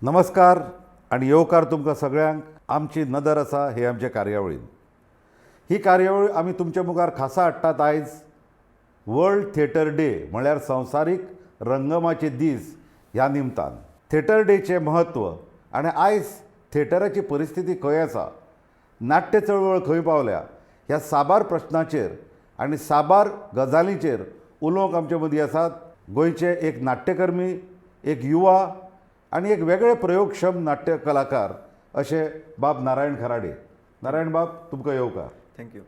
नमस्कार आनी येवकार तुमकां सगळ्यांक आमची नदर आसा हे आमचे कार्यावळीन. ही कार्यावळ आमी तुमच्या मुखार खासा हाडटात आयज वर्ल्ड थिएटर डे म्हळ्यार संवसारीक रंगमाची दीस ह्या निमतान. थिएटर डेचें म्हत्व आनी आयज थिएटराची परिस्थिती खंय आसा, नाट्य चळवळ खंय पावल्या ह्या साबार प्रश्नाचेर आनी साबार गजालींचेर उलोवंक आमचे मदीं आसात गोंयचे एक नाट्यकर्मी, एक युवा आनी एक वेगळे प्रयोगक्षम नाट्य कलाकार अशे बाब नारायण खराडे. नारायण बाब, तुमकां येवकार. Thank you.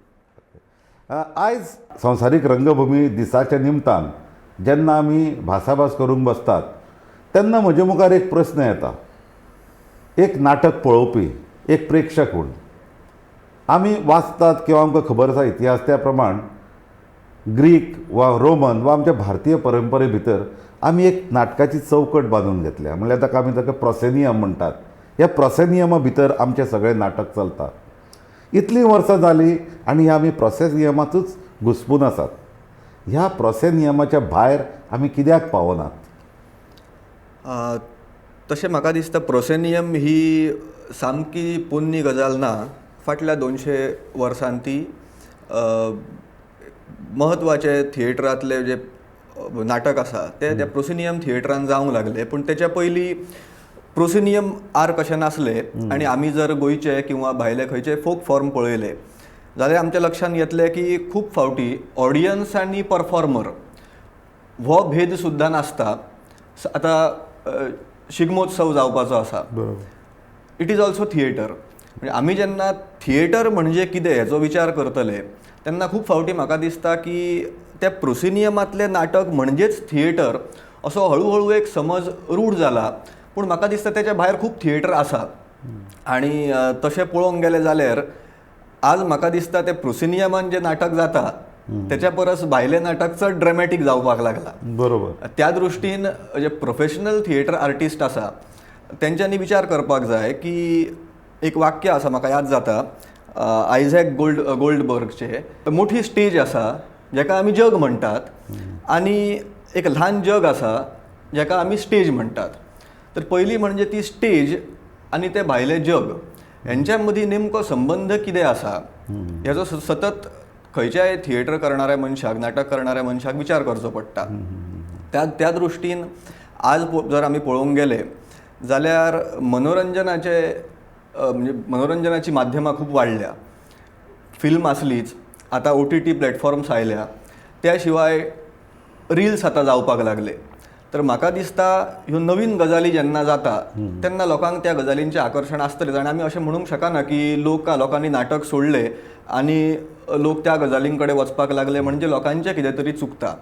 आयज संवसारीक रंगभुमी दिसाच्या निमतान जेन्ना आमी भासाभास करूंक बसतात तेन्ना म्हजे मुखार एक प्रस्न येता. एक नाटक पळोवपी एक प्रेक्षक म्हूण आमी वाचतात किंवा आमकां खबर आसा इतिहास, त्या प्रमाण ग्रीक वा रोमन वा आमच्या भारतीय परंपरे भितर आमी एक नाटकाची चौकट बांदून घेतल्या, म्हणल्यार ताका आमी ताका प्रोसेनियम म्हणटात. ह्या प्रोसेनियमा भितर आमचें सगळें नाटक चलता. इतलीं वर्सां जालीं आनी ह्या आमी प्रोसेनियमांतूच घुस्पून आसात. ह्या प्रोसेनियमाच्या भायर आमी कित्याक पावनात? तशें म्हाका दिसता प्रोसेनियम ही सामकी पोन्नी गजाल ना. फाटल्या 200 वर्सांत ती म्हत्वाचे थिएटरांतले जे नाटक आसा ते त्या प्रोसिनियम थिएटरान जावंक लागले. पूण तेच्या पयलीं प्रोसिनियम आर कशें नासले आनी आमी जर गोंयचे किंवा भायले खंयचे फोक फॉर्म पळयले जाल्यार आमच्या लक्षांत येतलें की खूब फावटी ऑडियन्स आनी परफॉर्मर हो भेद सुद्दां नासता. आतां शिगमोत्सव जावपाचो आसा, it is also theatre. म्हणजे आमी जेन्ना थिएटर म्हणजे कितें हेचो विचार करतले तेन्ना खूब फावटी म्हाका दिसता की त्या प्रोसिनियमांतलें नाटक म्हणजेच थिएटर असो हळू हळू एक समज रूढ जाला. पूण म्हाका दिसता तेच्या भायर खूब थिएटर आसा आनी तशें पळोवंक गेलें जाल्यार आज म्हाका दिसता तें प्रोसिनियमान जें नाटक जाता तेच्या परस भायलें नाटक चड ड्रॅमॅटीक जावपाक लागलां. बरोबर. त्या दृश्टीन जे प्रोफेशनल थिएटर आर्टिस्ट आसा तेंच्यांनी विचार करपाक जाय की एक वाक्य आसा म्हाका याद जाता आयझॅक गोल्डबर्गचे, मोठी स्टेज आसा जेका आमी जग म्हणटात आनी एक ल्हान जग आसा जेका आमी स्टेज म्हणटात. तर पयली म्हणजे ती स्टेज आनी तें भायलें जग हेंच्या मदीं नेमको संबंद कितें आसा हेजो सतत खंयच्याय थिएटर करणाऱ्या मनशाक, नाटक करणाऱ्या मनशाक विचार करचो पडटा. त्या दृश्टीन आज जर आमी पळोवंक गेले जाल्यार मनोरंजनाचे म्हणजे मनोरंजनाची माध्यमां खूब वाडल्या. फिल्म आसलीच, आतां OTT platforms आयल्या, त्या शिवाय रिल्स आतां जावपाक लागले. तर म्हाका दिसता ह्यो नवीन गजाली जेन्ना जाता तेन्ना लोकांक त्या गजालींचें आकर्शण आसतलें. आनी आमी अशें म्हणूंक शकना की लोकांनी नाटक सोडलें आनी लोक त्या गजालीं कडेन वचपाक लागले म्हणजे लोकांचें कितें तरी चुकता.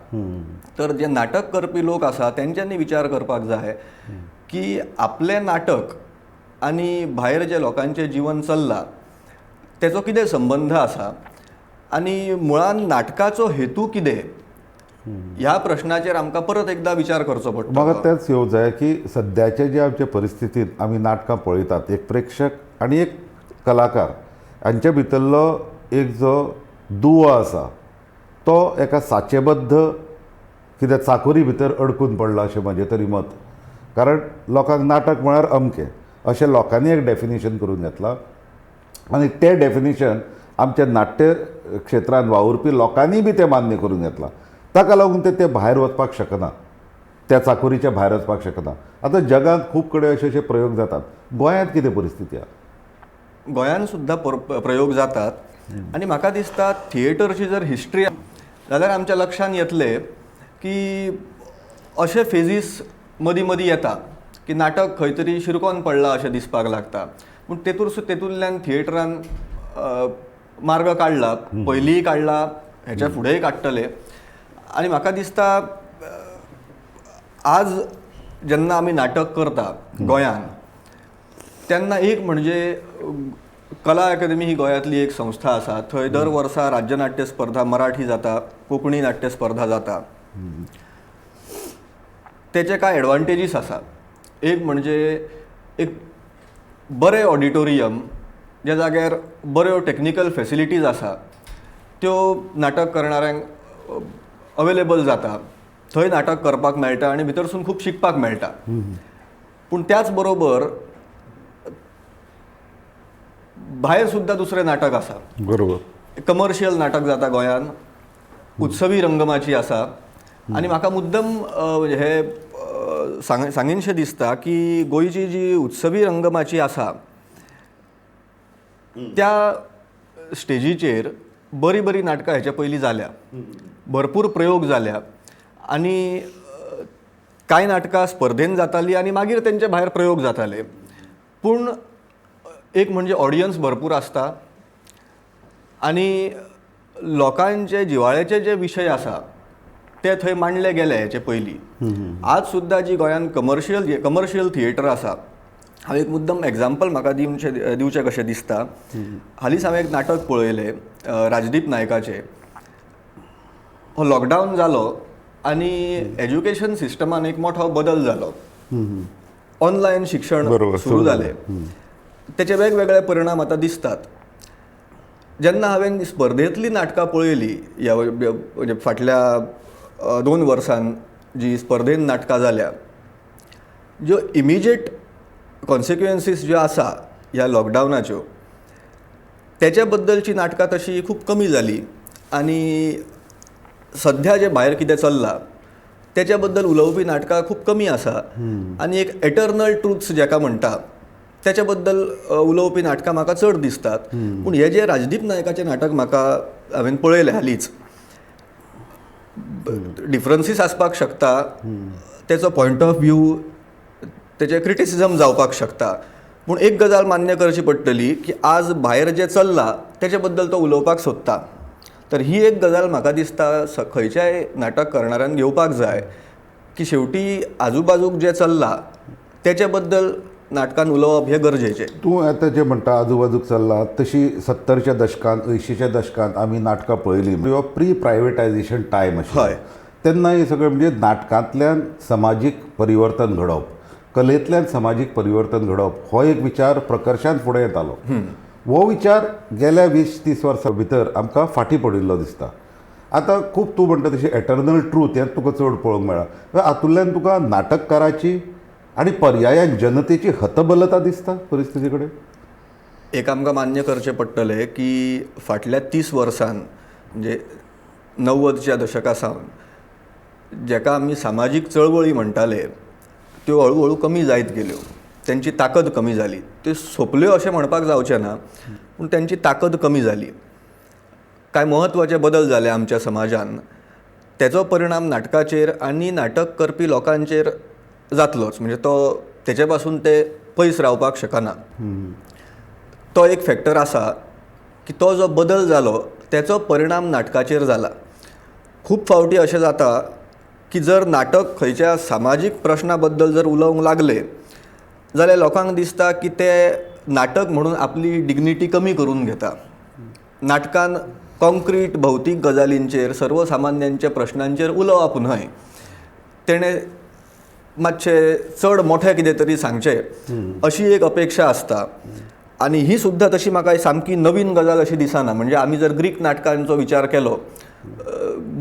तर जे नाटक करपी लोक आसा तेंच्यांनी विचार करपाक जाय की आपलें नाटक आनी भायर जे लोकांचें जिवन चल्लां तेचो कितें संबंद आसा आनी मुळान नाटकाचो हेतू कितें ह्या प्रश्नाचेर आमकां परत एकदां विचार करचो पडटलो. म्हाका तेंच येवंक जाय की सद्याचे जे आमचे परिस्थितींत आमी नाटकां पळयतात, एक प्रेक्षक आनी एक कलाकार हांचे भितरलो एक जो दुवो आसा तो एका साचेबद्ध कितें चाकोरी भितर अडकून पडला अशें म्हजें तरी मत. कारण लोकांक नाटक म्हळ्यार अमकें अशें लोकांनी एक डेफिनेशन करून घेतलां आनी तें डेफिनेशन आमच्या नाट्य क्षेत्रांत वावुरपी लोकांनी बी तें मान्य करून घेतलां. ताका लागून ते भायर वचपाक शकना, त्या चाकोरीच्या भायर वचपाक शकना. आतां जगांत खूब कडेन अशे अशे प्रयोग जातात. गोंयांत कितें परिस्थिती आसा? गोंयांत सुद्दां प्रयोग जातात आनी म्हाका दिसता थिएटरची जर हिस्ट्री जाल्यार आमच्या लक्षांत येतलें की अशे फेजीस मदीं मदीं येता की नाटक खंय तरी शिरकोन पडलां अशें दिसपाक लागता. पूण तेतूंतल्यान थिएटरान मार्ग काडला, पयलींय काडला, हेच्या फुडेंय काडटले. आनी म्हाका दिसता आज जेन्ना आमी नाटक करता गोंयांत तेन्ना एक म्हणजे कला अकादमी ही गोंयांतली एक संस्था आसा, थंय दर वर्सा राज्यनाट्य स्पर्धा मराठी जाता, कोंकणी नाट्य स्पर्धा जाता. तेचे कांय एडवांटेजीस आसा. एक म्हणजे एक बरें ऑडिटोरियम ज्या जाग्यार बऱ्यो टॅक्निकल फेसिलिटीज आसा त्यो नाटक करणाऱ्यांक अवेलेबल जाता, थंय नाटक करपाक मेळटा आनी भितरसून खूब शिकपाक मेळटा. पूण त्याच बरोबर भायर सुद्दां दुसरें नाटक आसा. बरोबर. कमर्शियल नाटक जाता गोंयांत, उत्सवी रंगमाची आसा. आनी म्हाका मुद्दम हे सांगीनशें दिसता की गोंयची जी उत्सवी रंगमाची आसा त्या स्टेजीचेर बरीं बरीं नाटकां हेच्या पयलीं जाल्या, भरपूर प्रयोग जाल्या आनी कांय नाटकां स्पर्धेन जातालीं आनी मागीर तेंचे भायर प्रयोग जाताले. पूण एक म्हणजे ऑडियन्स भरपूर आसता आनी लोकांचे जिवाळ्याचे जे विशय आसा ते थंय मांडले गेले हेचे पयलीं. आज सुद्दां जी गोंयांत कमर्शियल थिएटर आसा, हांव एक मुद्दम एग्जाम्पल म्हाका दिवचें कशें दिसता. हालींच हांवें एक नाटक पळयलें राजदीप नायकाचें. हो लॉकडावन जालो आनी एज्युकेशन सिस्टमान एक मोठो बदल जालो, ऑनलायन शिक्षण सुरू जालें, तेचे वेगवेगळे परिणाम आतां दिसतात. जेन्ना हांवें स्पर्धेंतलीं नाटकां पळयलीं ह्या म्हणजे फाटल्या 2 वर्सां जी स्पर्धेन नाटकां जाल्या, ज्यो इमिजिएट कॉन्सिक्वेन्सीस ज्यो आसा ह्या लॉकडावनाच्यो तेच्या बद्दलची नाटकां तशी खूब कमी जाली आनी सद्या जें भायर कितें चल्लां तेच्या बद्दल उलोवपी नाटकां खूब कमी आसा आनी एक एटर्नल ट्रुथ्स जाका म्हणटा तेच्या बद्दल उलोवपी नाटकां म्हाका चड दिसतात. पूण हें जें राजदीप नायकाचें नाटक म्हाका हांवें पळयलें हालींच, डिफरन्सीस आसपाक शकता, तेचो पॉयंट ऑफ व्यू, तेचें क्रिटिसिजम जावपाक शकता, पूण एक गजाल मान्य करची पडटली की आज भायर जें चल्लां तेचे बद्दल तो उलोवपाक सोदता. तर ही एक गजाल म्हाका दिसता खंयच्याय नाटक करणाऱ्यान घेवपाक जाय की शेवटी आजूबाजूक जें चल्लां तेचे बद्दल नाटकान उलोवप हें गरजेचें. तूं आतां जें म्हणटा आजूबाजूक चल्लां, तशी 70च्या दशकांत 80च्या दशकांत आमी नाटकां पळयलीं किंवा प्री प्रायवेटायजेशन टायम आशिल्लो तेन्ना हें सगळें म्हणजे नाटकांतल्यान समाजीक परिवर्तन घडोवप, कलेंतल्यान समाजीक परिवर्तन घडोवप हो एक विचार प्रकर्शान फुडें येतालो. हो विचार गेल्या 20-30 वर्सां भितर आमकां फाटीं पडिल्लो दिसता. आतां खूब तूं म्हणटा तशी एटर्नल ट्रूथ हें तुका चड पळोवंक मेळ्ळा. हातूंतल्यान तुका नाटककाराची आनी पर्यायान जनतेची हतबलता दिसता परिस्थिती कडेन. एक आमकां मान्य करचें पडटलें की फाटल्या 30 वर्सान म्हणजे 90च्या दशका सावन जाका आमी सामाजीक चळवळी म्हणटाले त्यो हळू हळू कमी जायत गेल्यो, तेंची ताकद कमी जाली. त्यो सोंपल्यो अशें म्हणपाक जावचें ना, पूण तेंची ताकद कमी जाली. कांय म्हत्वाचे बदल जाले आमच्या समाजान, तेचो परिणाम नाटकाचेर आनी नाटक करपी लोकांचेर जातलोच, म्हणजे तो तेचे पासून ते पयस रावपाक शकना. तो एक फॅक्टर आसा की तो जो बदल जालो तेचो परिणाम नाटकाचेर जाला. खूब फावटी अशें जाता की जर नाटक खंयच्या सामाजीक प्रश्ना बद्दल जर उलोवंक लागले जाल्यार लोकांक दिसता की ते नाटक म्हणून आपली डिग्निटी कमी करून घेता. नाटकान कॉन्क्रीट भौतीक गजालींचेर सर्वसामान्यांच्या प्रश्नांचेर उलोवप न्हय, तेणें मातशें चड मोठें कितें तरी सांगचें अशी एक अपेक्षा आसता. आनी ही सुद्दां तशी म्हाका सामकी नवीन गजाल अशी दिसना. म्हणजे आमी जर ग्रीक नाटकांचो विचार केलो,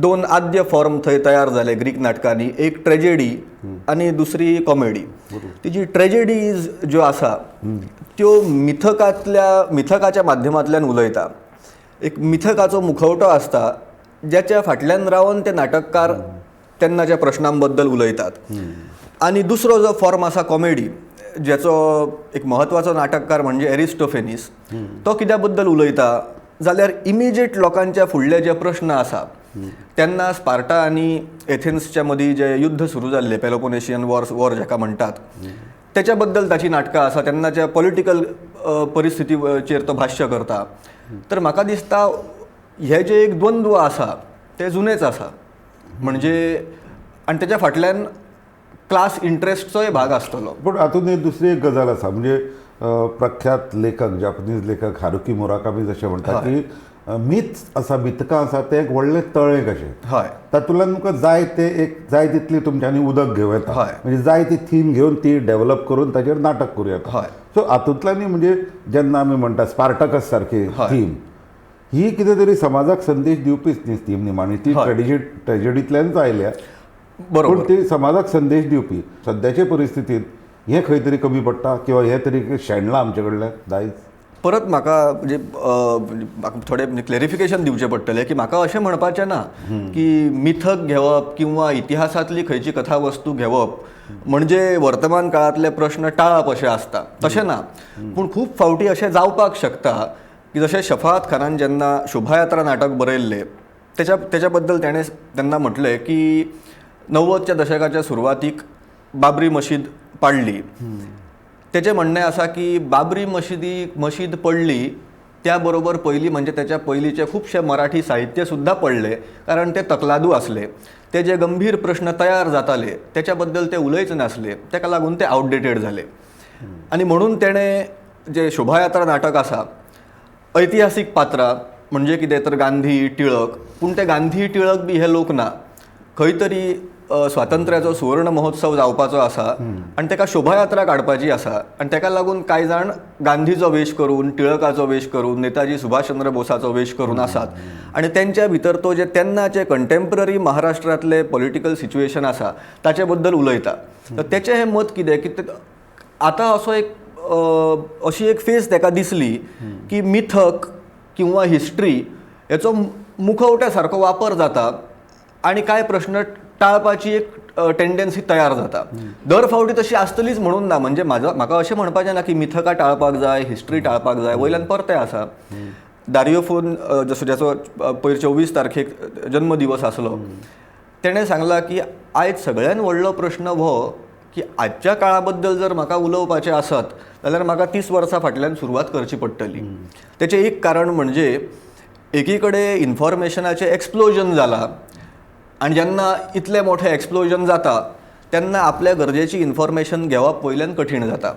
2 आद्य फॉर्म थंय तयार जाले ग्रीक नाटकांनी, एक ट्रेजेडी आनी दुसरी कॉमेडी. तिजी ट्रेजेडीज ज्यो आसा त्यो मिथकाच्या माध्यमांतल्यान उलयता. एक मिथकाचो मुखवटो आसता ज्याच्या फाटल्यान रावन ते नाटककार तेन्नाच्या प्रश्नां बद्दल उलयतात. आनी दुसरो जो फॉर्म आसा कॉमेडी, ज्याचो एक म्हत्वाचो नाटककार म्हणजे एरिस्टोफेनीस, तो कित्या बद्दल उलयता जाल्यार इमिजिएट लोकांच्या फुडले जे प्रश्न आसा. तेन्ना स्पार्टा आनी एथेन्सच्या मदीं जें युद्ध सुरू जाल्लें, पेलोपोनेशियन वॉर जाका म्हणटात, तेच्या बद्दल ताची नाटकां आसा. तेन्नाच्या पॉलिटिकल परिस्थितीचेर तो भाश्य करता. तर म्हाका दिसता हे जे एक द्वंद्व आसा ते जुनेच आसा, म्हणजे आनी तेच्या फाटल्यान क्लास इंट्रस्टचोय भाग आसतलो. पूण हातूंत एक दुसरी एक गजाल आसा, म्हणजे प्रख्यात लेखक जापनीज लेखक हारुकी मुराकामी जशें म्हणटा की मीच आसा, मिथकां आसा तें एक व्हडलें तळें कशें, हय, तातूंतल्यान तुमकां जाय तें एक जाय तितली तुमच्यांनी उदक घेवं येता, म्हणजे जाय ती थीम घेवन ती डेव्हलप करून ताचेर नाटक करूं येता. सो हातूंतल्यानूय म्हणजे जेन्ना आमी म्हणटा स्पार्टकस सारकी थीम, ही कितें तरी समाजाक संदेश दिवपीच न्ही थीम निमाणी, ती ट्रेजेडींतल्यानच आयल्या, बरोबर, पूण ती समाजाक संदेश दिवपी. सद्याचे परिस्थितींत हें खंय तरी कमी पडटा किंवा हें तरी शेणलां आमचे कडल्यान दायज. परत म्हाका म्हणजे म्हाका थोडें क्लॅरिफिकेशन दिवचें पडटलें की म्हाका अशें म्हणपाचें ना की मिथक घेवप किंवा इतिहासांतली खंयची कथा वस्तू घेवप म्हणजे वर्तमान काळांतले प्रश्न टाळप अशें आसता, तशें ना. पूण खूब फावटी अशें जावपाक शकता की जशें शफात खानान जेन्ना शोभायात्रा नाटक बरयल्लें तेच्या बद्दल तेणें तेन्ना म्हटलें की 90च्या दशकाच्या सुरवातीक बाबरी मशीद पाडली. तेचें म्हणणें आसा की बाबरी मशीद पडली त्या बरोबर पयलीं म्हणजे तेच्या पयलींचें खुबशें मराठी साहित्य सुद्दां पडलें, कारण ते तकलादू आसले, ते जे गंभीर प्रश्न तयार जाताले तेच्या बद्दल ते उलयच नासले, तेका लागून ते आवटडेटेड जाले. आनी म्हणून तेणें जें शोभायात्रा नाटक आसा ऐतिहासीक पात्रां म्हणजे कितें तर गांधी, टिळक, पूण ते गांधी टिळक बी हे लोक ना, खंय तरी स्वातंत्र्याचो सुवर्ण महोत्सव जावपाचो आसा आनी तेका शोभायात्रा काडपाची आसा आनी तेका लागून कांय जाण गांधीचो वेश करून, टिळकाचो वेश करून, नेताजी सुभाषचंद्र बोसाचो वेश करून आसात आनी तेंच्या भितर तो जे तेन्नाचे कंटेम्पररी महाराष्ट्रांतले पॉलिटिकल सिच्युएशन आसा ताचे बद्दल उलयता. तर तेचें हें मत कितें की आतां असो एक अशी एक फेज तेका दिसली की मिथक किंवा हिस्ट्री हेचो मुखवट्या सारको वापर जाता आनी कांय प्रश्न टाळपाची एक टेंडन्सी तयार जाता. दर फावटी तशी आसतलीच म्हणून ना, म्हणजे म्हाका अशें म्हणपाचें ना की मिथकां टाळपाक जाय, हिस्ट्री टाळपाक जाय, वयल्यान परतें आसा. दारियो फोन जसो ज्याचो पयर 24 तारखेक जन्मदिवस आसलो तेणें सांगलां की आयज सगळ्यान व्हडलो प्रश्न हो की आजच्या काळा बद्दल जर म्हाका उलोवपाचें आसत जाल्यार म्हाका 30 वर्सां फाटल्यान सुरवात करची पडटली. तेचें एक कारण म्हणजे एकी कडेन इन्फॉर्मेशनाचें एक्सप्लोजन जालां आनी जेन्ना इतलें मोठें एक्सप्लोजन जाता तेन्ना आपल्या गरजेची इन्फॉर्मेशन घेवप वयल्यान कठीण जाता.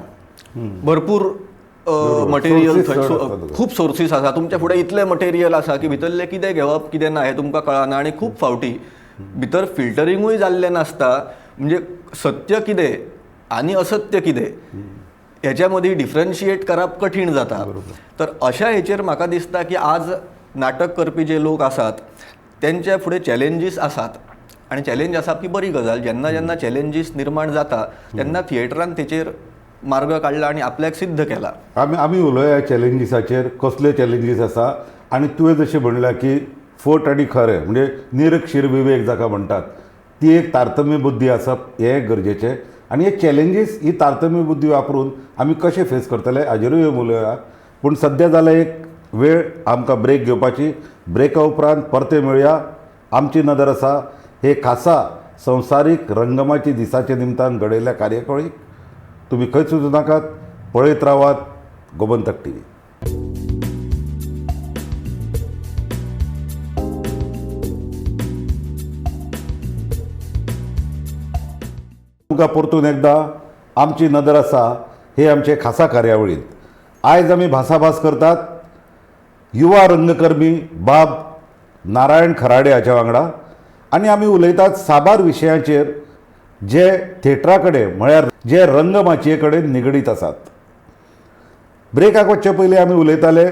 भरपूर मटेरियल, खूब सोर्सीस आसा, तुमच्या फुडें इतलें मटेरियल आसा की भितरलें कितें घेवप कितें ना हें तुमकां कळना आनी खूब फावटी भितर फिल्टरिंगूय जाल्लें नासता, म्हणजे सत्य कितें आनी असत्य कितें हेच्या मदीं डिफरन्शिएट करप कठीण जाता. तर अशा हेचेर म्हाका दिसता की आज नाटक करपी जे लोक आसात तेंच्या फुडें चॅलेंजीस आसात आनी चॅलेंज आसप ही बरी गजाल. जेन्ना जेन्ना चॅलेंजीस निर्माण जाता तेन्ना थिएटरान तेचेर मार्ग काडला आनी आपल्याक सिद्ध केला. आमी उलोवया चॅलेंजीसाचेर, कसले चॅलेंजीस आसा आनी तुवें जशें म्हणलां की फट आनी खरें म्हणजे निरक्षीर विवेक जाका म्हणटात ती एक तारतम्य बुद्धी आसप हें गरजेचें आनी हे चॅलेंजीस ही तारतम्य बुद्धी वापरून आमी कशें फेस करतले हाजेरूय उलोवया. पूण सद्या जाल्यार एक वेळ आमकां ब्रेक घेवपाची. ब्रेका उपरांत परते मेळया. आमची नदर आसा हे खासा संवसारीक रंगमाची दिसाच्या निमतान घडयल्ल्या कार्यावळीक. तुमी खंयच वचूं नाकात, पळयत रावात गोमंतक टीव्ही. तुमकां परतून एकदां आमची नदर आसा हे आमचे खासा कार्यावळींत. आयज आमी भासाभास करतात युवा रंगकर्मी बाब नारायण खराडे हाच्या वांगडा आनी आमी उलयतात साबार विशयांचेर जे थिएटरा कडेन म्हळ्यार जे रंगमाचये कडेन निगडीत आसात. ब्रेकाक वचचे पयलीं आमी उलयताले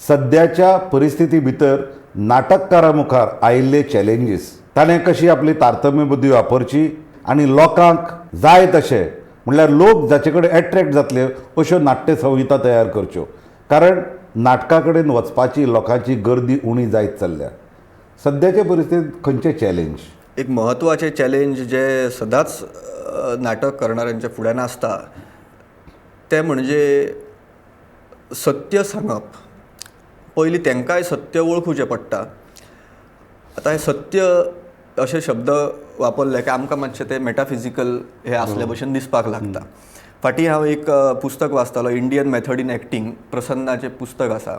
सद्याच्या परिस्थिती भितर नाटककारा मुखार आयिल्ले चॅलेंजीस, ताणें कशी आपली तारतम्य बुद्धी वापरची आनी लोकांक जाय तशें म्हणल्यार लोक जाचे कडेन एट्रेक्ट जातले अश्यो नाट्य संहिता तयार करच्यो, कारण नाटका कडेन वचपाची लोकांची गर्दी उणी जायत चल्ल्या. सद्याचे परिस्थितींत खंयचे चॅलेंज? एक म्हत्वाचें चॅलेंज जें सदांच नाटक करणाऱ्यांच्या फुड्यान आसता तें म्हणजे सत्य सांगप. पयलीं तांकांय सत्य वळखुचें पडटा. आतां हें सत्य अशे शब्द वापरले की आमकां मातशें तें मेटाफिजिकल हें आसले भशेन दिसपाक लागता. फाटीं हांव एक पुस्तक वाचतालो, इंडियन मेथड इन एक्टींग, प्रसन्नाचें पुस्तक आसा.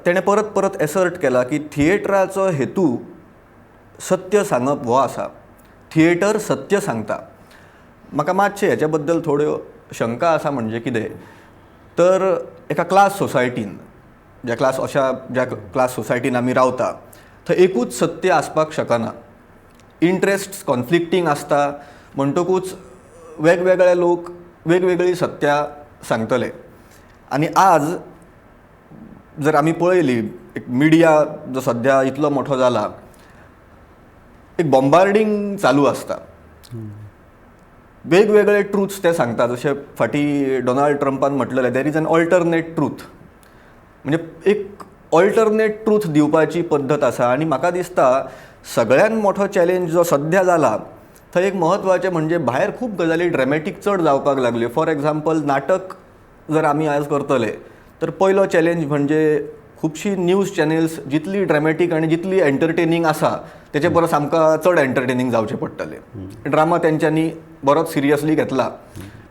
तेणें परत परत एसर्ट केला की थिएटराचो हेतू सत्य सांगप हो आसा, थिएटर सत्य सांगता. म्हाका मातशें हेच्या बद्दल थोड्यो शंका आसा, म्हणजे कितें तर एका क्लास सोसायटीन, ज्या क्लास अशा ज्या क्लास सोसायटीन आमी रावता थंय एकूच सत्य आसपाक शकना. इंट्रस्ट कॉन्फ्लिक्टींग आसता, म्हणटकूच वेगवेगळे लोक वेगवेगळी सत्या सांगतले. आनी आज जर आमी पळयली एक मिडिया जो सद्या इतलो मोठो जाला, एक बॉम्बार्डींग चालू आसता. वेगवेगळे ट्रुथ्स ते सांगता. जशें फाटीं Donald ट्रंपान म्हटलेलें, there is an alternate truth. म्हणजे एक ऑल्टरनेट ट्रूथ दिवपाची पद्दत आसा. आनी म्हाका दिसता सगळ्यान मोठो चॅलेंज जो सद्या जाला थंय एक म्हत्वाचें म्हणजे भायर खूब गजाली ड्रॅमॅटीक चड जावपाक लागल्यो. फॉर एग्जाम्पल, नाटक जर आमी आयज करतले तर पयलो चॅलेंज म्हणजे खुबशीं न्यूज चॅनल्स जितली ड्रॅमॅटीक आनी जितली एंटरटेनींग आसा तेचे परस आमकां चड एंटरटेनींग जावचें पडटलें. ड्रामा तेंच्यांनी बरोच सिरियसली घेतला.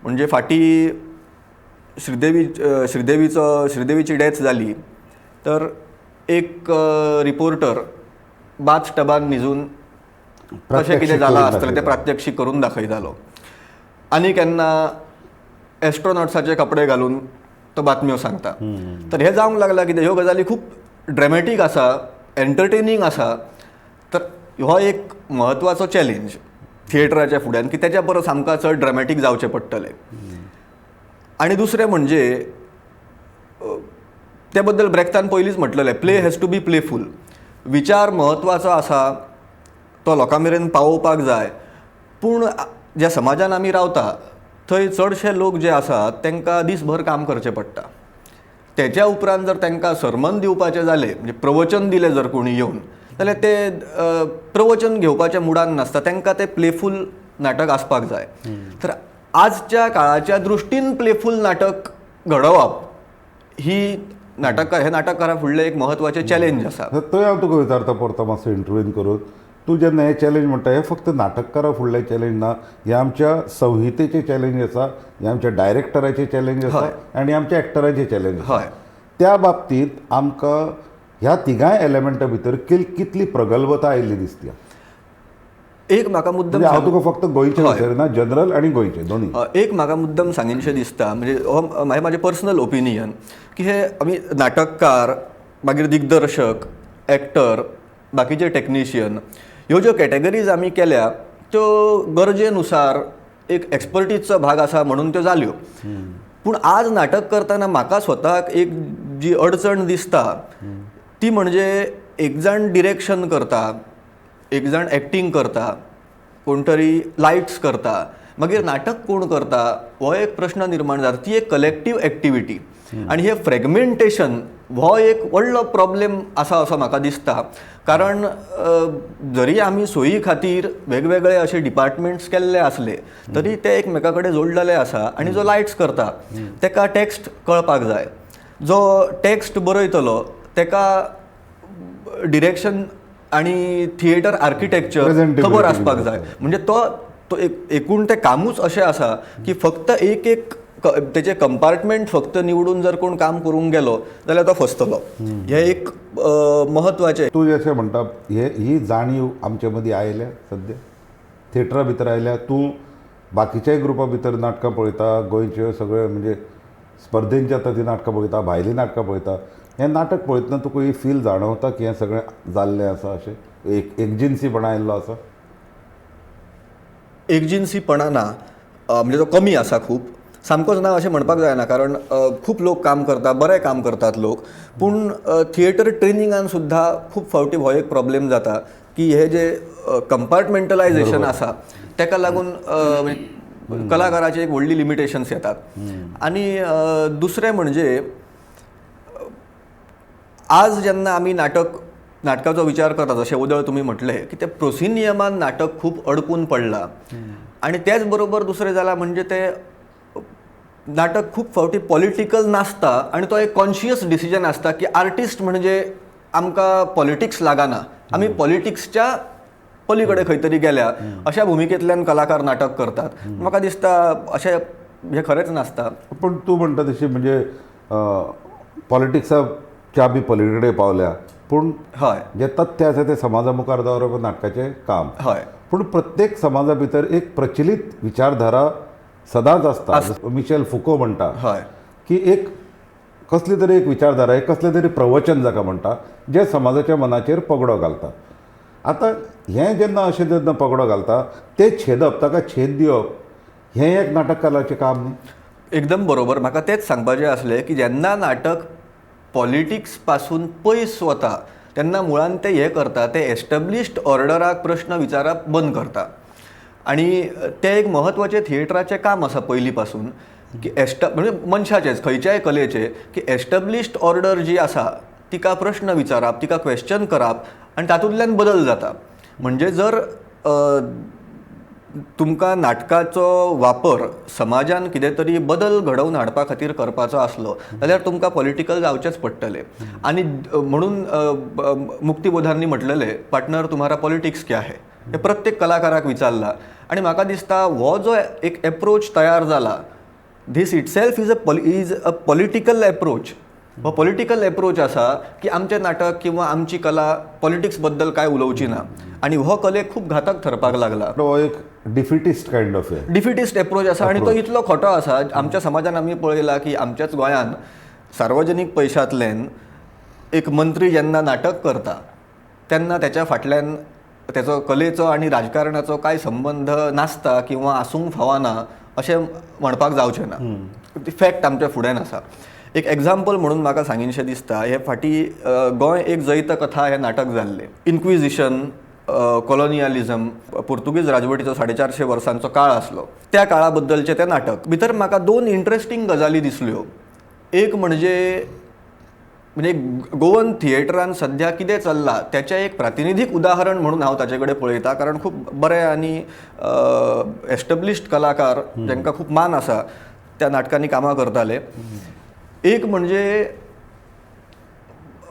म्हणजे फाटीं श्रीदेवी श्रीदेवीचो श्रीदेवीची डॅथ जाली तर एक रिपोर्टर बाथ टबान न्हिजून कशें कितें जालां आसतलें तें प्रात्यक्षीक करून दाखयतालो. आनी केन्ना एस्ट्रोनॉट्साचे कपडे घालून तो बातम्यो सांगता. तर हें जावंक लागलां कितें, ह्यो गजाली खूब ड्रॅमॅटीक आसा, एंटरटेनींग आसा. तर हो एक म्हत्वाचो चॅलेंज थिएटराच्या फुड्यान की तेच्या परस आमकां चड ड्रॅमॅटीक जावचें पडटलें. आनी दुसरें म्हणजे त्या बद्दल ब्रॅक्तान पयलींच म्हटलेलें, play has to be playful. विचार म्हत्वाचो आसा, तो लोकां मेरेन पावोवपाक जाय, पूण ज्या समाजान आमी रावता थंय चडशे लोक जे आसात तांकां दीसभर काम करचें पडटा. तेच्या उपरांत जर तांकां सरमन दिवपाचें जालें, म्हणजे प्रवचन दिलें जर कोणी येवन, जाल्यार ते प्रवचन घेवपाच्या मुडान नासता, तांकां तें प्लेफूल नाटक आसपाक जाय. तर आजच्या काळाच्या दृश्टीन प्लेफूल नाटक घडोवप ही नाटककार हे नाटककारा फुडलें एक म्हत्वाचें चॅलेंज आसा. थंय हांव तुका विचारता परतो मातसो इंटरव्यून करून, तूं जेन्ना हें चॅलेंज म्हणटा हें फक्त नाटककारा फुडलें चॅलेंज ना, हें आमच्या संहितेचें चॅलेंज आसा, हें आमच्या डायरेक्टराचें चॅलेंज आसा आनी आमच्या एक्टराचें चॅलेंज आसा. त्या बाबतींत आमकां ह्या तिगांय एलिमेंटा भितर कितली प्रगल्भता आयिल्ली दिसता. एक म्हाका मुद्दम, हांव तुका फक्त गोंयचें विचारिना, जनरल आनी गोंयचें दोनूय. एक म्हाका मुद्दम सांगीनशें दिसता, म्हणजे हो हें म्हाजें पर्सनल ओपिनियन, की हे आमी नाटककार, मागीर दिग्दर्शक, एक्टर, बाकीचे टॅक्निशियन, ह्यो ज्यो कॅटेगरीज आमी केल्या त्यो गरजेनुसार एक एक्सपर्टीजचो भाग आसा म्हणून त्यो जाल्यो. पूण आज नाटक करतना म्हाका स्वताक एक जी अडचण दिसता ती म्हणजे एक जाण डिरेक्शन करता, एक जाण एक्टींग करता, कोण तरी लायट्स करता, मागीर नाटक कोण करता हो एक प्रश्न निर्माण जाता. ती एक कलेक्टीव एक्टिविटी आनी हे फ्रेगमेंटेशन हो एक व्हडलो प्रॉब्लेम आसा असो म्हाका दिसता. कारण जरी आमी सोयी खातीर वेगवेगळे अशे डिपार्टमेंट्स केल्ले आसले तरी ते एकमेका कडेन जोडलेले आसा. आनी जो लायट्स करता तेका टॅक्स्ट कळपाक जाय, जो टॅक्स्ट बरयतलो तेका डिरेक्शन आनी थिएटर आर्किटेक्चर खबर आसपाक जाय. म्हणजे तो तो एकूण तें कामूच अशें आसा की फक्त एक एक तेचे कंपार्टमेंट फक्त निवडून जर कोण काम करूंक गेलो जाल्यार तो फसतलो. हें एक म्हत्वाचें. तूं जशें म्हणटा हे ही जाणीव आमचे मदीं आयल्या, सद्या थिएटरा भितर आयल्या. तूं बाकीच्याय ग्रुपा भितर नाटकां पळयता, गोंयच्यो सगळे म्हणजे स्पर्धेन जाता तीं नाटकां पळयता, भायलीं नाटकां पळयता. हें नाटक पळयतना तुका ही फील जाणवता की हें सगळें जाल्लें आसा, अशें एक एकजिन्सीपणा आयिल्लो आसा? एकजिन्सीपणा ना, म्हणजे तो कमी आसा, खूब सामकोच ना अशें म्हणपाक जायना, कारण खूब लोक काम करता, बरें काम करतात लोक. पूण थिएटर ट्रेनिंगान सुद्दां खूब फावटी हो एक प्रॉब्लेम जाता की हे जे कंपार्टमेंटलायजेशन आसा तेका लागून कलाकाराचे एक व्हडली लिमिटेशन्स येतात. आनी दुसरें म्हणजे आज जेन्ना आमी नाटकाचो विचार करता, जशें उदळ तुमी म्हटलें की ते प्रोसिनियमान नाटक खूब अडकून पडलां. आनी तेच बरोबर दुसरें जालां म्हणजे ते नाटक खूब फावटी पॉलिटिकल नासता आनी तो एक कॉन्शियस डिसिजन आसता की आर्टिस्ट म्हणजे आमकां पॉलिटिक्स लागना, आमी पॉलिटिक्सच्या पली कडेन खंय तरी गेल्या अशा भुमिकेंतल्यान कलाकार नाटक करतात. म्हाका दिसता अशें हें खरेंच नासता. पूण तूं म्हणटा तशी म्हणजे पॉलिटिक्साच्या बी पली कडेन पावल्या, पूण हय जे तथ्य आसा तें समाजा मुखार दवरप नाटकाचें काम. हय, पूण प्रत्येक समाजा भितर एक प्रचलित विचारधारा सदांच आसता. मिशेल फुको म्हणटा हय की एक कसली तरी एक विचारधारा, एक कसलें तरी प्रवचन जाका म्हणटा, जें समाजाच्या मनाचेर पगडो घालता. आतां हें जेन्ना अशें जेन्ना पगडो घालता तें छेदप, ताका छेद दिवप हें एक नाटककाराचें काम न्ही? एकदम बरोबर. म्हाका तेंच सांगपाचें आसलें की जेन्ना नाटक पॉलिटिक्स पासून पयस वता तेन्ना मुळान ते हें करता, ते एस्टॅब्लिश्ड ऑर्डराक प्रश्न विचारप बंद करता. आनी तें एक म्हत्वाचें थिएटराचें काम आसा पयलीं पासून की एस्टा म्हणजे मनशाचेंच, खंयच्याय कलेचें, की एस्टब्लिश्ड ऑर्डर जी आसा तिका प्रश्न विचारप, तिका क्वेश्चन करप आनी तातूंतल्यान बदल जाता. म्हणजे जर तुमकां नाटकाचो वापर समाजान कितें तरी बदल घडोवन हाडपा खातीर करपाचो आसलो जाल्यार तुमकां पॉलिटिकल जावचेंच पडटलें. आनी म्हणून मुक्तिबोधांनी म्हटलेलें, पार्टनर तुम्हारा पॉलिटिक्स क्या है, हें प्रत्येक कलाकाराक विचारलां. आनी म्हाका दिसता हो जो एक एप्रोच तयार जाला, this itself is a political approach. हो पॉलिटिकल एप्रोच आसा की आमचें नाटक किंवा आमची कला पॉलिटिक्स बद्दल कांय उलोवची ना, आनी हो कलेक खूब घातक थरपाक लागला. हो एक defeatist kind of defeatist approach आसा आनी तो इतलो खोटो आसा. आमच्या समाजान आमी पळयला की आमच्याच गोंयान सार्वजनीक पयशांतल्यान एक मंत्री जेन्ना नाटक करता तेन्ना त्याच्या फाटल्यान तेचो कलेचो आनी राजकारणाचो कांय संबंध नासता किंवा आसूंक फावना अशें म्हणपाक जावचें ना. ती फॅक्ट आमच्या फुड्यान आसा. एक एग्जाम्पल म्हणून म्हाका सांगीनशें दिसता, हे फाटीं गोंय एक जैत कथा हें नाटक जाल्लें. इन्क्विजिशन, कॉलोनियलिझम, पुर्तुगीज राजवटीचो 450 वर्सांचो काळ आसलो, त्या काळा बद्दलचें तें नाटक. भितर म्हाका दोन इंट्रस्टींग गजाली दिसल्यो. एक म्हणजे म्हणजे गोवन थिएटरान सद्या कितें चल्लां तेचें एक प्रातिनिधीक उदाहरण म्हणून हांव ताचे कडेन पळयता, कारण खूब बरे आनी एस्टब्लिश्ड कलाकार जांकां खूब मान आसा त्या नाटकांनी कामां करताले. एक म्हणजे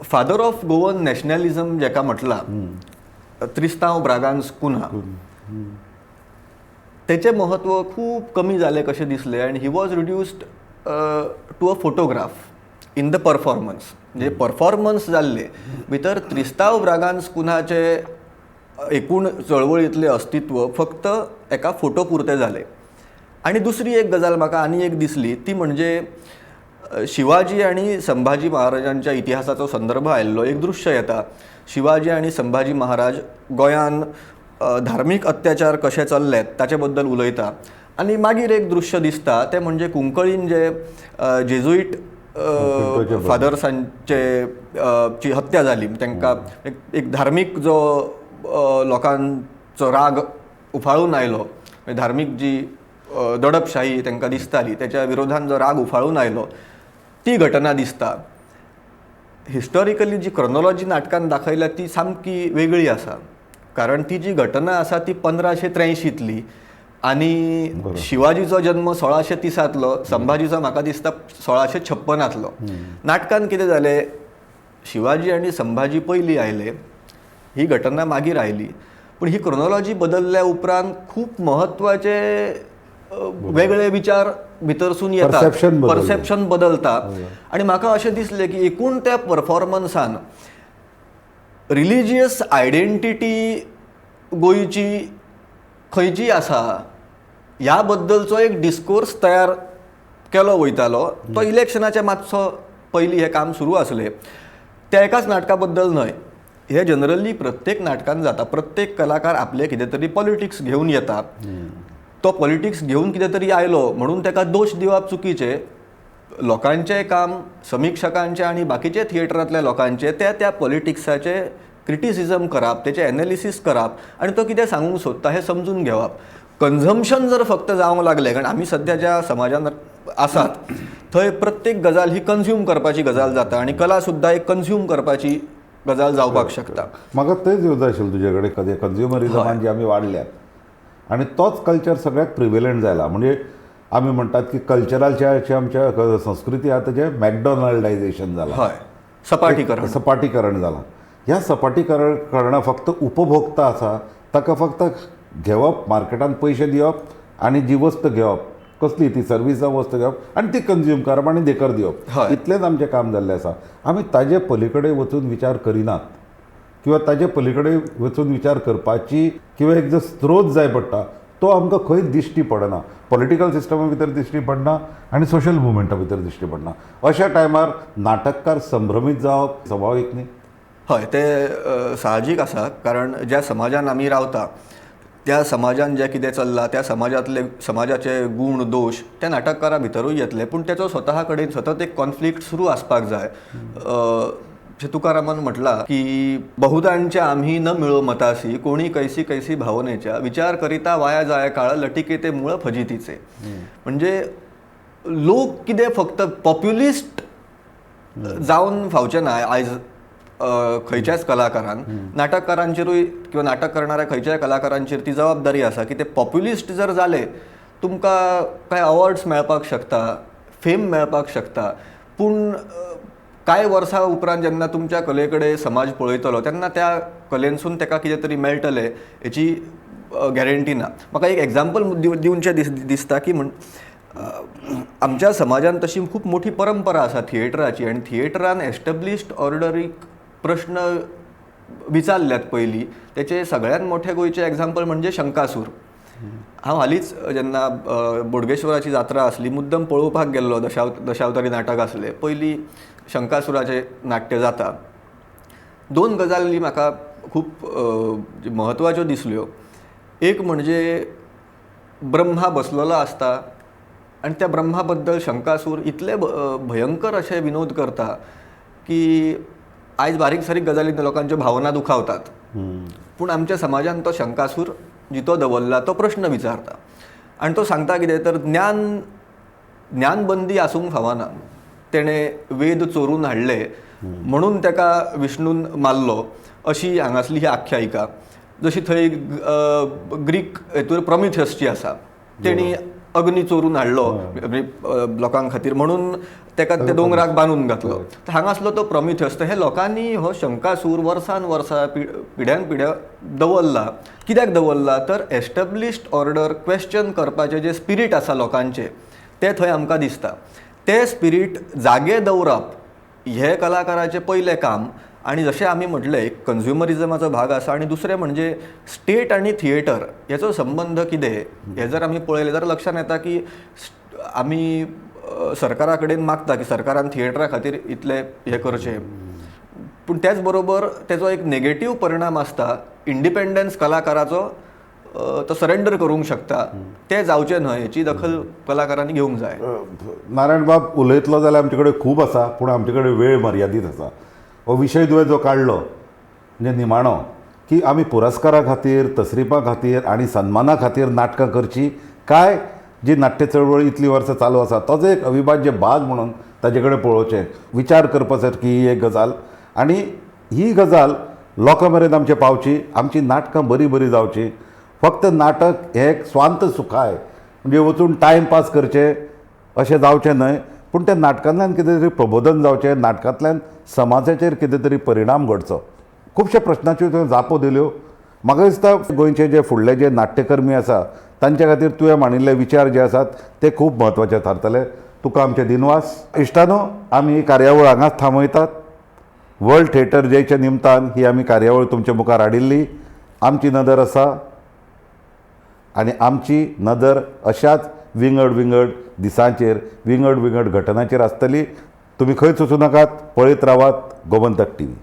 फादर ऑफ गोवन नॅशनलिझम जाका म्हटलां त्रिस्तांव ब्रागांस कुन्हा, तेचें म्हत्व खूब कमी जालें कशें दिसलें आनी he was reduced to a photograph in the performance. म्हणजे परफॉर्मन्स जाल्ले भितर त्रिस्तांव ब्रागांस कुन्हाचे एकूण चळवळींतलें अस्तित्व फक्त एका फोटो पुरतें जालें. आनी दुसरी एक गजाल म्हाका आनी एक दिसली ती म्हणजे शिवाजी आनी संभाजी महाराजांच्या इतिहासाचो संदर्भ आयिल्लो एक दृश्य येता. शिवाजी आनी संभाजी महाराज गोंयान धार्मीक अत्याचार कशे चल्ले ताचे बद्दल उलयता आनी मागीर एक दृश्य दिसता तें म्हणजे कुंकळीन जे जेजुईट फादर्सांचे ची हत्या जाली, तांकां एक धार्मीक जो लोकांचो राग उफाळून आयलो, धार्मीक जी दडपशाही तांकां दिसताली त्याच्या विरोधान जो राग उफाळून आयलो ती घटना दिसता. हिस्टॉरिकली जी क्रोनॉलॉजी नाटकान दाखयल्या ती सामकी वेगळी आसा, कारण ती जी घटना आसा ती 1583तली आनी शिवाजीचो जन्म 1630तलो, संभाजीचो म्हाका दिसता 1656तलो. नाटकान कितें जालें, शिवाजी आनी संभाजी पयलीं आयले, ही घटना मागीर आयली, पूण ही क्रोनॉलॉजी बदलल्या उपरांत खूब म्हत्वाचे वेगळे विचार भितरसून येतात, परसेप्शन बदलता. आनी म्हाका अशें दिसलें की एकूण त्या परफॉर्मन्सान रिलिजियस आयडेंटिटी गोंयची खंयची आसा ह्या बद्दलचो एक डिस्कोर्स तयार केलो वयतालो. तो इलेक्शनाच्या मातसो पयलीं हें काम सुरू आसलें. त्या एकाच नाटका बद्दल न्हय, हे जनरली प्रत्येक नाटकान जाता. प्रत्येक कलाकार आपले कितें तरी पॉलिटिक्स घेवन येता, तो पॉलिटिक्स घेवन कितें तरी आयलो म्हणून ताका दोश दिवप चुकीचें. लोकांचें काम, समिक्षकांचें आनी बाकीचे थिएटरांतल्या लोकांचें त्या त्या पॉलिटिक्साचें क्रिटिसिजम करप, तेचें एनालिसीस करप आनी तो कितें सांगूंक सोदता हें समजून घेवप. कन्जम्पशन जर फक्त जावंक लागलें, कारण आमी सद्या ज्या समाजान आसात थंय प्रत्येक गजाल ही कन्ज्यूम करपाची गजाल जाता आनी कला सुद्दां एक कन्ज्यूम करपाची गजाल जावपाक शकता. म्हाका तेंच येवजय आशिल्लें तुजे कडेन, कन्ज्युमरिजमान जी आमी वाडल्यात आनी तोच कल्चर सगळ्याक प्रिवेलंट जाला. म्हणजे आमी म्हणटात की कल्चराच्या आमच्या संस्कृती आहा तेजें मॅकडॉनल्डायझेशन जालां, हय, सपाटीकरण, सपाटीकरण जालां. ह्या सपाटीकरण फक्त उपभोक्ता आसा ताका फक्त घेवप, मार्केटान पयशे दिवप आनी जी वस्त घेवप, कसली ती सर्वीस जावं वस्त घेवप आनी ती कन्ज्यूम करप आनी देकर दिवप, इतलेंच आमचें काम जाल्लें आसा. आमी ताजे पली कडेन वचून विचार करिनात किंवा ताजे पली कडेन वचून विचार करपाची किंवा एक जो स्त्रोत जाय पडटा तो आमकां खंय दिश्टी पडना. पॉलिटिकल सिस्टमा भितर दिश्टी पडना आनी सोशल मुवमेंटा भितर दिश्टी पडना. अशा टायमार नाटककार संभ्रमीत जावप स्वाभावीक न्ही? हय, तें साहजीक आसा, कारण ज्या समाजान आमी रावता त्या समाजान जें कितें चल्लां त्या समाजांतले समाजाचे गूण दोश त्या नाटककारा भितरूय येतले, पूण तेचो स्वता कडेन सतत एक कॉन्फ्लिक्ट सुरू आसपाक जाय. जशें तुकारामान म्हटलां की बहुतांच्या आम्ही न मिळो मतासी, कोणी कैसी कैसी भावनेच्या, विचार करिता वाया जाय काळ, लटिके ते मूळ फजितीचे. म्हणजे लोक कितें फक्त पॉप्युलिस्ट जावन फावचें ना आयज खंयच्याच कलाकारान, नाटककारांचेरूय किंवा नाटक करणाऱ्या खंयच्याय कलाकारांचेर ती जबाबदारी आसा की ते पॉप्युलिस्ट जर जाले तुमकां कांय अवॉर्ड्स मेळपाक शकता, फेम मेळपाक शकता, पूण कांय वर्सां उपरांत जेन्ना तुमच्या कले कडेन समाज पळयतलो तेन्ना त्या कलेनसून ताका कितें तरी मेळटलें हेची गॅरंटी ना. म्हाका एक एग्जाम्पल दिवचें दिसता की म्हण आमच्या समाजान तशी खूब मोठी परंपरा आसा थिएटराची, आनी थिएटरान एस्टेब्लिश्ड ऑर्डरीक प्रश्न विचारल्यात पयलीं. तेचें सगळ्यांत मोठें गोंयचें एग्जाम्पल म्हणजे शंकासूर. हांव हालींच जेन्ना बोडगेश्वराची जात्रा आसली मुद्दम पळोवपाक गेल्लो, दशावतारी नाटक आसलें, पयलीं शंकासुराचें नाट्य जाता. दोन गजाली म्हाका खूब म्हत्वाच्यो दिसल्यो. एक म्हणजे ब्रह्मा बसलेलो आसता आनी त्या ब्रह्मा बद्दल शंकासूर इतले भयंकर अशे विनोद करता की आयज बारीक सारीक गजाली लोकांच्यो भावना दुखावतात, पूण आमच्या समाजान तो शंकासूर जितो दवरला, तो प्रश्न विचारता आनी तो सांगता कितें तर ज्ञानबंदी आसूंक फावना. तेणें वेद चोरून हाडले म्हणून ताका विष्णून मारलो अशी हांगासली ही आख्यायिका. जशी थंय ग्रीक हेतूर प्रोमिथियसची आसा, तेणी अग्नी चोरून हाडलो लोकां खातीर म्हणून ताका ते दोंगराक बांदून घातलो. तर हांगासलो तो प्रोमिथियस. तर हे लोकांनी हो शंकासूर वर्सान वर्सा पिढ्यान पिढ्या दवरला. कित्याक दवरला तर एस्टेब्लिश्ड ऑर्डर क्वेश्चन करपाचें जें स्पिरीट आसा लोकांचें तें थंय आमकां दिसता. तें स्पिरीट जागे दवरप हें कलाकाराचें पयलें काम. आनी जशें आमी म्हटलें एक कन्ज्युमरिजमाचो भाग आसा, आनी दुसरें म्हणजे स्टेट आनी थिएटर हेचो संबंद कितें हें जर आमी पळयलें जाल्यार लक्षांत येता की आमी सरकारा कडेन मागता की सरकारान थिएटरा खातीर इतलें हें करचें, पूण त्याच बरोबर तेजो एक नेगेटीव परिणाम आसता. इंडिपेंडन्स कलाकाराचो तो सरेंडर करूंक शकता, तें जावचें न्हय हेची दखल कलाकारांनी घेवंक जाय. नारायणबाब उलयतलो जाल्यार आमचे कडेन खूब आसा, पूण आमचे कडेन वेळ मर्यादीत आसा. हो विशय तुवें जो काडलो म्हणजे निमाणो की आमी पुरस्कारा खातीर, तसरिपा खातीर आनी सन्माना खातीर नाटकां करचीं काय जी नाट्य चळवळ इतलीं वर्सां चालू आसा तोच एक अविभाज्य भाग म्हणून ताजे कडेन पळोवचें, विचार करपा सारकी ही एक गजाल. आनी ही गजाल लोकां मेरेन आमचे पावची, आमची नाटकां बरीं बरीं जावचीं. फक्त नाटक हें एक स्वांत सुखाय म्हणजे वचून टायमपास करचें अशें जावचें न्हय, पूण त्या नाटकांतल्यान कितें तरी प्रबोधन जावचें, नाटकांतल्यान समाजाचेर कितें तरी परिणाम घडचो. खुबश्या प्रश्नाच्यो तुवें जापो दिल्यो. म्हाका दिसता गोंयचे जे फुडले जे नाट्यकर्मी आसा तांच्या खातीर तुवें मांडिल्ले विचार जे आसात ते खूब म्हत्वाचे थारतले. तुका आमचे दिनवास. इश्टानो, आमी ही कार्यावळ हांगाच थांबयतात. वर्ल्ड थिएटर डेच्या निमतान ही आमी कार्यावळ तुमच्या मुखार हाडिल्ली. आमची नदर आसा आनी आमची नदर अशाच विंगड विंगड दिसांचेर, विंगड विंगड घटनांचेर आसतली. तुमी खंयच वचूं नाकात, पळयत रावात गोमंतक टीव्ही.